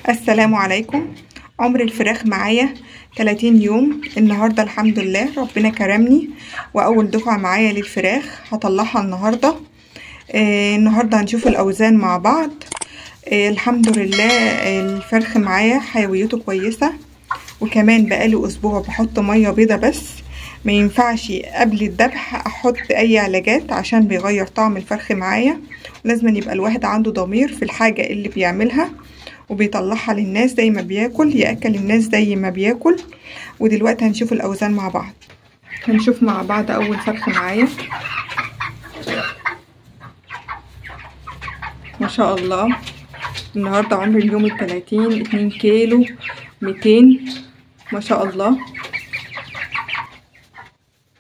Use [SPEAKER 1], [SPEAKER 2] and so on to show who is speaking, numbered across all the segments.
[SPEAKER 1] السلام عليكم. عمر الفراخ معايا 30 يوم النهارده، الحمد لله ربنا كرمني، واول دفعه معايا للفراخ هطلعها النهارده. النهارده هنشوف الاوزان مع بعض. الحمد لله الفرخ معايا حيويته كويسة، وكمان بقاله اسبوع بحط مية بيضة، بس ما ينفعش قبل الذبح احط اي علاجات عشان بيغير طعم الفرخ معايا. لازم يبقى الواحد عنده ضمير في الحاجة اللي بيعملها وبيطلعها للناس، زي ما بياكل ياكل الناس زي ما بياكل. ودلوقتي هنشوف الاوزان مع بعض. هنشوف مع بعض اول فرخ معايا، ما شاء الله النهارده عمر اليوم 30، 2 كيلو 200 ما شاء الله.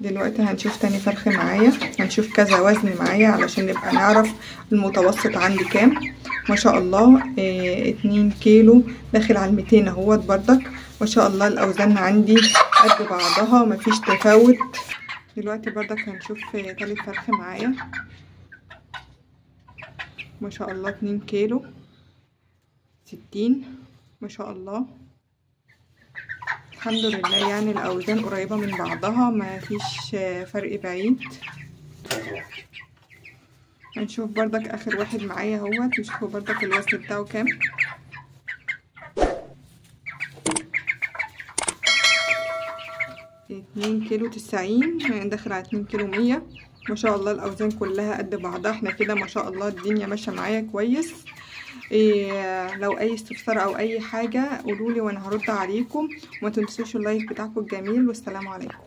[SPEAKER 1] دلوقتي هنشوف تاني فرخ معايا، هنشوف كذا وزن معايا علشان نبقى نعرف المتوسط عندي كام. ما شاء الله 2 كيلو داخل على 200 اهوت بردك. ما شاء الله الاوزان عندي قد بعضها مفيش تفاوت. دلوقتي بردك هنشوف تالت فرخ معايا، ما شاء الله 2 كيلو 60 ما شاء الله. الحمد لله يعني الاوزان قريبه من بعضها ما فيش فرق بعيد. هنشوف بردك اخر واحد معايا اهوت، نشوفه بردك الوزن بتاعه كام. 2 كيلو 90، يعني داخل على 2 كيلو 100. ما شاء الله الاوزان كلها قد بعضها. احنا كده ما شاء الله الدنيا ماشية معايا كويس. لو اي استفسار او اي حاجة قولولي وانا هرد عليكم، وما تنسوش ال like بتاعكم الجميل، والسلام عليكم.